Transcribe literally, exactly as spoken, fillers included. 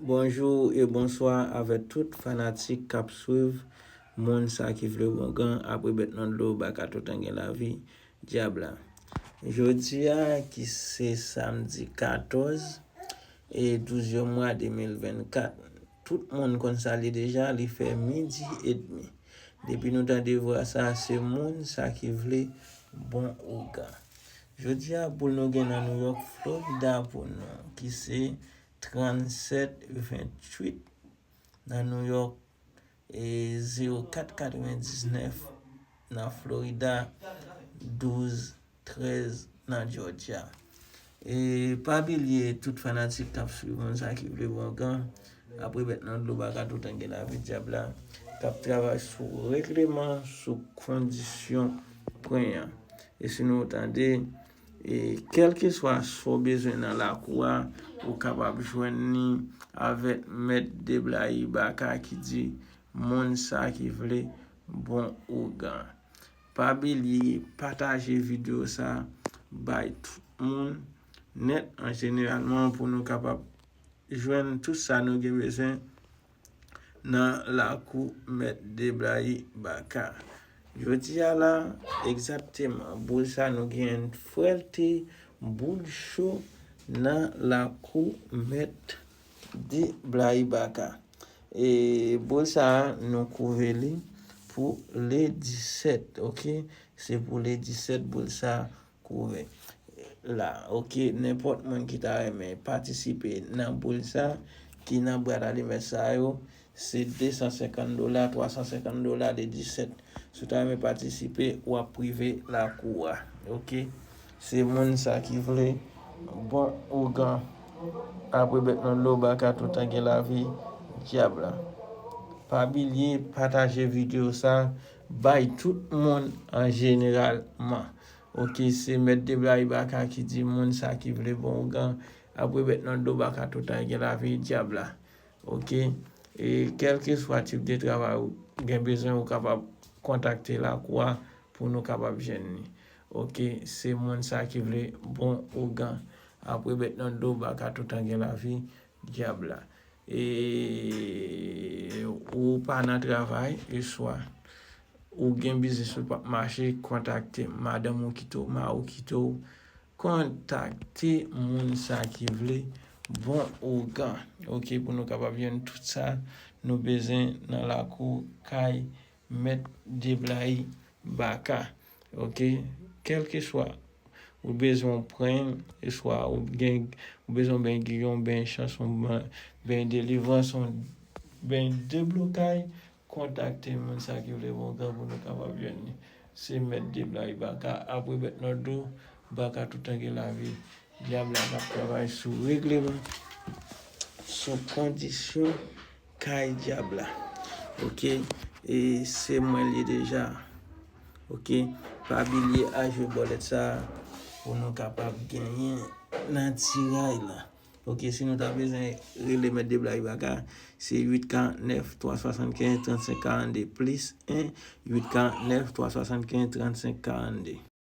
Bonjou e bonswa avèk tout fanatik k ap swiv Moun Sa Ki Vle Bon Gan apre bèt nan dlo baka toutan gen lavi dyab la. Jodi a ki se samdi katòz e douzyèm mwa de mil vennkat, tout moun konn sa li deja, li fè midi edmi. Depi nou tande vwa sa, se Moun Sa Ki Vle Bon Ougan. Jodi a, boul nou gen nan New York, Florida pou nou, ki se trannsèt venntuit nan New York, e zewo kat katrevendiznèf nan Florida, douz trèz nan Georgia. E pa bliye tout fanatik k ap swiv Moun Sa Ki Vle Bon Gan, apre bèt nan dlo baka toutan gen lavi dyab la, k ap travay sou regleman, sou kondisyon pwen an. E si nou tande, e kèlkeswa sa w bezwen nan lakou a, ou kapab jwenn li avèk mèt Deblayi Baka ki di, Moun Sa Ki Vle Bon Ougan. Pa bliye pataje videyo sa bay tout moun nèt an jeneralman pou nou kapab jwenn tout sa nou gen bezwen nan lakou mèt Deblayi Baka. Jodi a la, egzakteman, boul sa nou gen Fuerte Boul Show nan lakou mèt Deblayi Baka. E boul sa a, nou kouve li pou le disèt, oke? Se pou le disèt boul sa a kouve. La, oke, nenpòt moun ki ta renmen patisipe nan boul sa, ki nan bwat alimèt sa yo, se de san senkant dola, twa san senkant dola, le disèt. Si w ta renmen patisipe, w ap prive lakou a, oke? Se Moun Sa Ki Vle Bon Ougan. Apre bèt nan dlo baka toutan gen lavi dyab la. Pa bliye pataje videyo sa bay tout moun an jeneralman. Oke, se mèt Deblayi Baka ki di Moun Sa Ki Vle Bon Ougan. Apre bèt nan dlo baka toutan gen lavi dyab la. Oke, e kèlkeswa tip de travay ou gen bezwen, ou kapab kontakte lakou a pou nou kapab jwenn li. Oke, se Moun Sa Ki Vle Bon Ougan. Apre bèt nan dlo baka toutan gen lavi dyab la. E ou pa nan travay, e swa ou gen biznis ou p ap mache, kontakte madanm ou kite w, mari w kite w, kontakte Moun Sa Ki Vle Bon Ougan, oke, pou nou kapab jwenn tout sa nou bezwen nan lakou kay mèt Deblayi Baka, oke? Kèlkeswa ou bezwen yon prank, e swa ou gen, ou bezwen yon beny giyon, beny chans, yon beny delivrans, yon beny deblokay, kontakte Moun Sa Ki Vle Bon Gan pou nou kapab jwenn li. Se mèt Deblayi Baka, apre bèt nan dlo baka toutan gen lavi. Dyab la k ap travay sou regleman, sou kondisyon kay dyab la. Oke, e se mwen li deja. Oke, pa bliye ajoute bòlèt sa pou nou kapab genyen nan tiray la. Oke, si nou ta bezwen rele mèt Deblayi Baka, se uit karant nèf, twa swasannkenz, trannsenk karannde plis en, uit karant nèf, twa swasannkenz, trannsenk karannde.